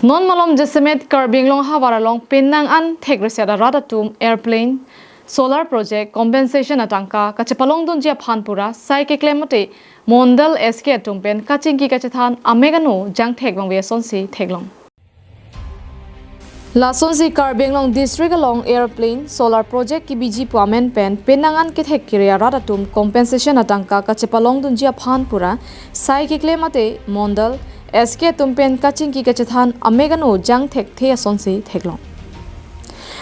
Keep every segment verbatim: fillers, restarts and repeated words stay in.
Non malom jasemet Karbi Anglong havar along penang an thek reset arat atum airplane, solar project, compensation atangka kachepalongdunji aphan pura sai keklem mate Mondal S K atum pen kachingki kachethan amek ano jangthek bangve asonsi theklong. Lasonsi Karbi Anglong district along airplane, solar project kebiji pu amen pen penang an kethek kere arat atum compensation atangka kachepalongdunji aphan pura sai keklem mate Mondal S K atum pen kachingki kachethan amek ano jangthekthe asonsi theklong.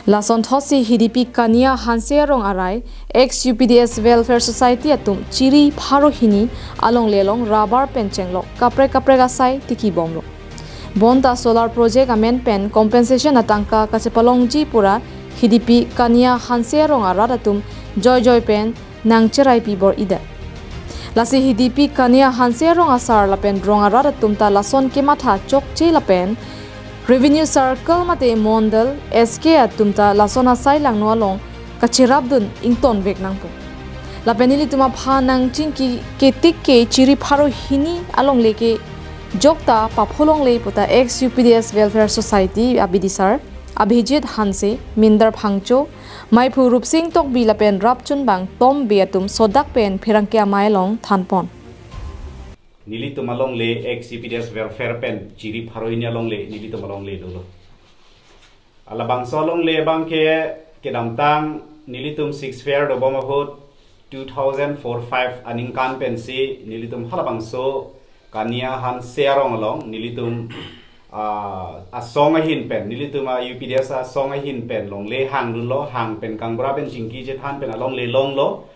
Lason thotsi Hidipi Kania Hanse arong arai ex U P D S Welfare Society atum chiri pharo hini alongle along rubber pen chenglok kaprek kaprek asai tiki bomlo. Bonta solar project amen pen compensation atangka kachepalongji pura Hidipi Kania Hanse arong arat atum joijoi pen nangcheraipi bor-idet. Lasi Hidipi Kania Hanse arong asar lapen rong arat atum ta lason kematha chokche lapen Revenue Circle mate Mondal S K atum ta lason asai langno along kacherapdun ingtonvek nangpo. Lapen nelitum aphan nangchingki ketik ke chiri pharo hini alongle ke jokta papholongle puta ex U P D S Welfare Society abidisar Abhijit Hanse, Minder Phangcho, Maiphu Rupsing Tokbi lapen rapchunbang Tom Bey atum sodak pen pherangke amei along thanpon. Nelitum alongle ex U P D S Welfare pen chiri pharo hini alongle nelitum alongle dolo. Alabangso alongle abangke kedamtang nelitum six fair dobom ahut two thousand four five aningkan pensi nelitum halabangso Kania Hanse arong along nelitum, ah, asong ahin pen, nelitum a-U P D S asong ahin pen longle hangdunlo, hang pen kangbura pen chingki chethan pen alongle longlo.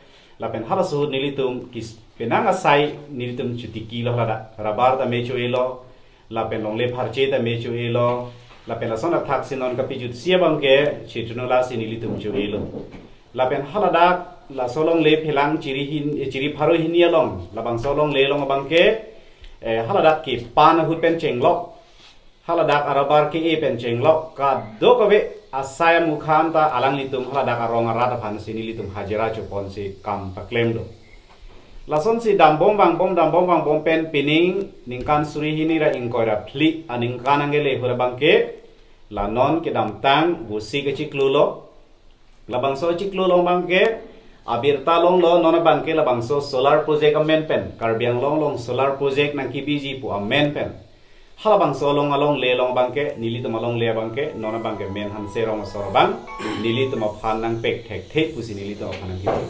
Lapen halaso ahut nelitum kis penang asai nelitum chutikilo haladak. Rubber ta me cho-elo, lapen longle pharche ta me cho-elo, lapen lason athaksi non kapijutsi abangke chitruno lasi nelitum cho-elo. Lapen haladak laso alongle phelang chiri hin, eh, chiri pharo hini along, labangso alongle along abangke, eh, haladak kepan ahut pen chenglok, haladak a-rubber ke-e pen chenglok, kadokave asai amukhan ta alanglitum haladak arong arat aphansi nelitum hajira choponsi kam paklem do. Lasonsi dambom vangbom, dambom vangbom pen pining ningkan suri hini ra ingkoi ra phli aningkan angle ahut abangke, la non kedamtang busi kachiklo lo. Labangso chiklo along abangke, abirta longlo non abangke labangso solar project amen pen, Karbi Anglong along solar project nangkebiji pu amen pen. Halabangso along alongle along abangke, nelitum alongle abangke, non abangke Men Hanse arong asor abang, nelitum aphan nangpek thekthe pusi nelitum aphan nangkipu.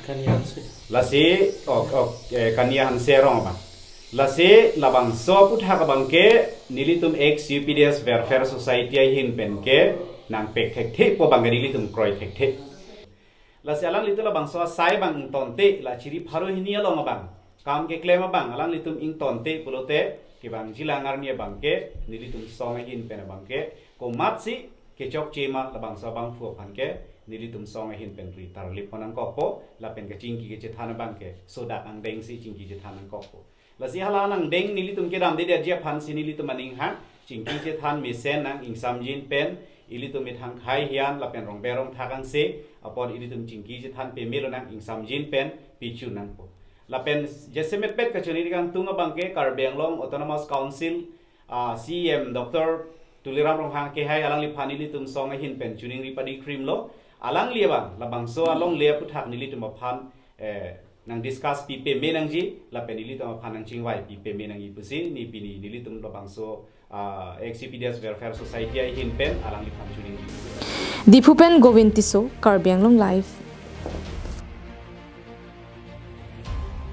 Kania Hanse. Lasi, ok, ok, eh, Kania Hanse arong abang. Lasi labangso aputhak abangke, nelitum ex U P D S Welfare Society ahin penke, nangpek thekthe pu abangke nelitum kroi thekthe. Lasi alanglitum labangso asai abang ingtonte, la chiri pharo hini along abang kam keklem abang alanglitum ingtonte pulote kevangji lang arni abangke nelitum song ahin pen abangke komatsi kechokche ma labangso abangphu aphan ke nelitum song ahin pen ri tarlip pon nangkokpo lapen kachingki kachethan abangke sodak angdengsi chingki chethan nangkokpo. Lasi hala angdeng nelitum kedamdedetji aphansi nelitum aning hang chingki chethan mesen nang ingsamjin pen ilitum methang khai hian lapen rongber rongthak angse apot ilitum chingki chethan pemelo nang ingsamjin pen pichu nangpo. Lapen jasemetpet kachoningri kangtung abangke Karbi Anglong Autonomous Council, ah, C E M Doctor Tuliram Ronghang kehai alangliphan ilitum song ahin pen choningri padi krimlo. Alangli abang labangso alongle aputhak nelitum aphan, eh, nang discuss pi peme nangji lapen ilitum aphan nangchingvai pi peme nangji pusi ne pini nelitum labangso, ah, ex U P D S Welfare Society ahin pen alangliphan choningri. Diphu pen Govind Tisso, Karbi Anglong Live.